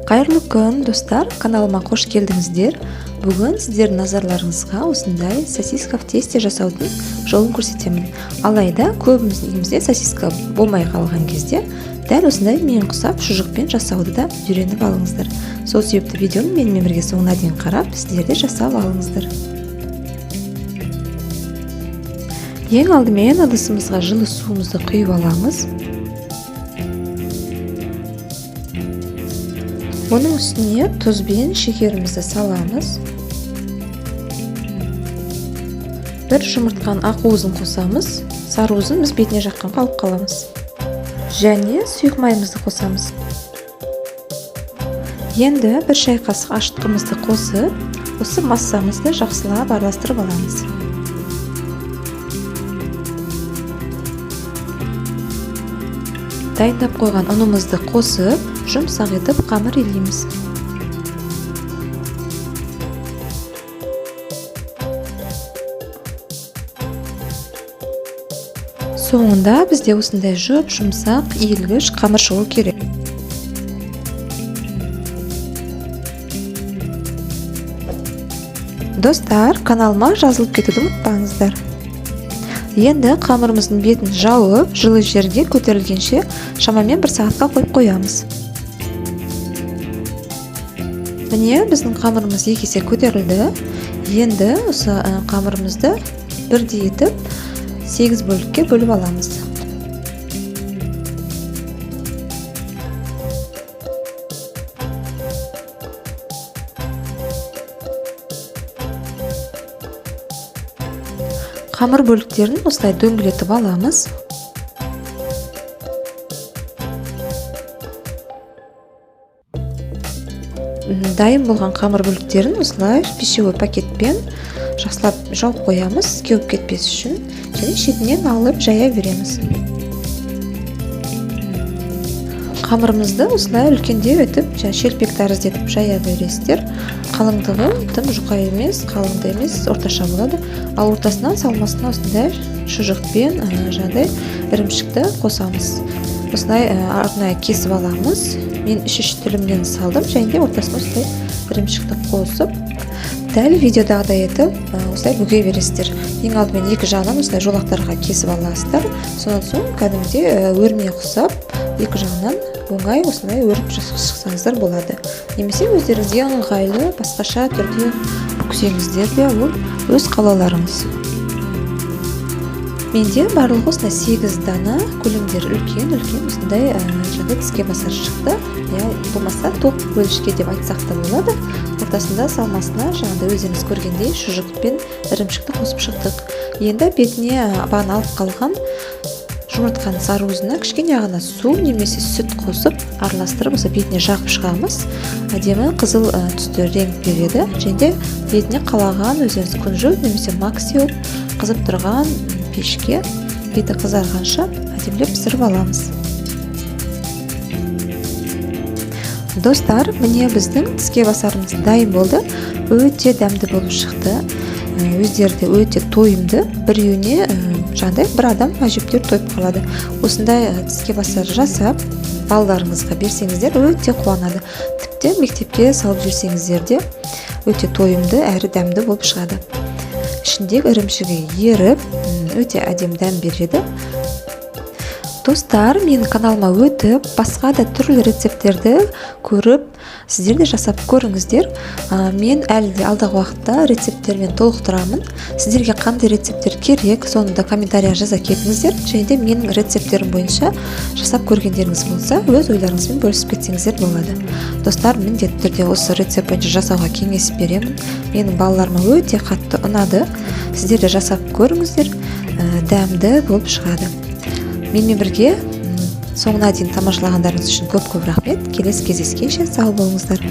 Қайырлы күн, достар! Каналыма қош келдіңіздер. Бүгін сіздердің назарларыңызға осындай сосиска в тесте жасаудың жолын көрсетемін. Алайда көбіміздің үйімізде сосиска болмай қалған кезде дәл осындай мен құсап шұжықпен жасауды да үйреніп алыңыздар. Сол себепті видеоны менімен бірге соңына дейін қарап, сіздер де жасап алыңыздар. Ең алдымен ыдысымызға жылы суымызды құйып аламыз. Оның үстіне тұз бен шекерімізді саламыз. Бір жұмыртқаның ақ уызын қосамыз. Сары уызын біз бетіне жаққанға алып қаламыз. Және сұйық майымызды қосамыз. Енді бір шай қасық ашытқымызды қосып, осы массамызды жақсылап араластырып аламыз. Дайындап қойған ұнымызды қосып, жұмсақ етіп қамыр илейміз. Соңында бізде осындай жұп-жұмсақ иілгіш қамыр шығу керек. Достар, каналыма жазылып кетуді ұмытпаңыздар. Енді қамырымыздың бетін жауып, жылы жерге көтерілгенше шамамен бір сағатқа қойып қоямыз. Міне, біздің қамырымыз екі есе көтерілді. Енді осы қамырымызды бірдей етіп 8 бөлікке бөліп аламыз. Қамыр бөліктерін осылай дөңгелетіп аламыз. Дайын болған қамыр бөліктерін осылай пищевой пакетпен жақсылап жауып қоямыз, кеуіп кетпес үшін, және шетінен алып жая береміз. Қамырымызды осылай үлкендеу етіп, шелпек тәрізді етіп жая бересіздер. Қалыңдығы тым жұқа емес, қалың да емес, орташа болады. Ал ортасынан салмасына осындай шұжықпен, жаңағыдай ірімшікті қосамыз. Осылай, арнайы кесіп аламыз. Мен үш-үш тілімнен салдым, және де ортасына осындай ірімшікті қосып, дәл видеодағыдай етіп, осылай бүге бересіздер. Ең алдымен екі жағынан осылай жолақтарға кесіп аласыздар. Сонан соң кәдімгідей, өрме ұқсап, екі жағынан оңай осылай өріп шықсаңыздар болады. Немесе өздеріңізге ыңғайлы басқаша түрде бүксеңіздер де, ол өз қалауларыңыз. Менде барлығы осындай 8 дана көлемдері үлкен-үлкен осындай, жаңағыдай тіске басар шықты. Я болмаса тоқ бөлішке деп айтсақ та болады. Ортасында салмасына жаңағыдай өздеріңіз көргендей шұжық пен ірімшікті қосып шықтық. Енді бетіне, бағана алып қалған жұмыртқаның сары уызына кішкене ғана су немесе сүт қосып араластырып осы бетіне жағып шығамыз. Әдемі қызыл, түсті реңк береді. Және де бетіне қалаған өздеріңіз күнжіт немесе мак сеуіп, қызып тұрған пешке беті қызарғанша әдемілеп пісіріп аламыз. Достар, міне біздің тіске басарымыз дайын болды. Өте дәмді болып шықты. Өздері де өте тойымды. Біреуіне, жаңағыдай бір адам әжептәуір тойып қалады. Осындай, тіске басар жасап балаларыңызға берсеңіздер өте қуанады. Тіпті мектепке салып жіберсеңіздер де өте тойымды әрі дәмді болып шығады. Ішіндегі ірімшігі еріп, өте әдемі дәм береді. Достар, менің каналыма өтіп, басқа да түрлі рецепттерді көріп, сіздер де жасап көріңіздер. Мен әлі де алдағы уақытта рецепттермен толықтырамын. Сіздерге қандай рецепттер керек, соны да комментария жаза кетіңіздер. Және де менің рецепттерім бойынша жасап көргендеріңіз болса, өз ойларыңызбен бөлісіп кетсеңіздер болады. Достар, міндетті түрде осы рецепт бойынша жасауға кеңес беремін. Менің балаларыма өте қатты ұнады. Сіздер де жасап көріңіздер, дәмді болып шығады. Менімен бірге, соңына дейін тамашалағандарыңыз үшін көп-көп рахмет. Келесі кездескенше сау болыңыздар.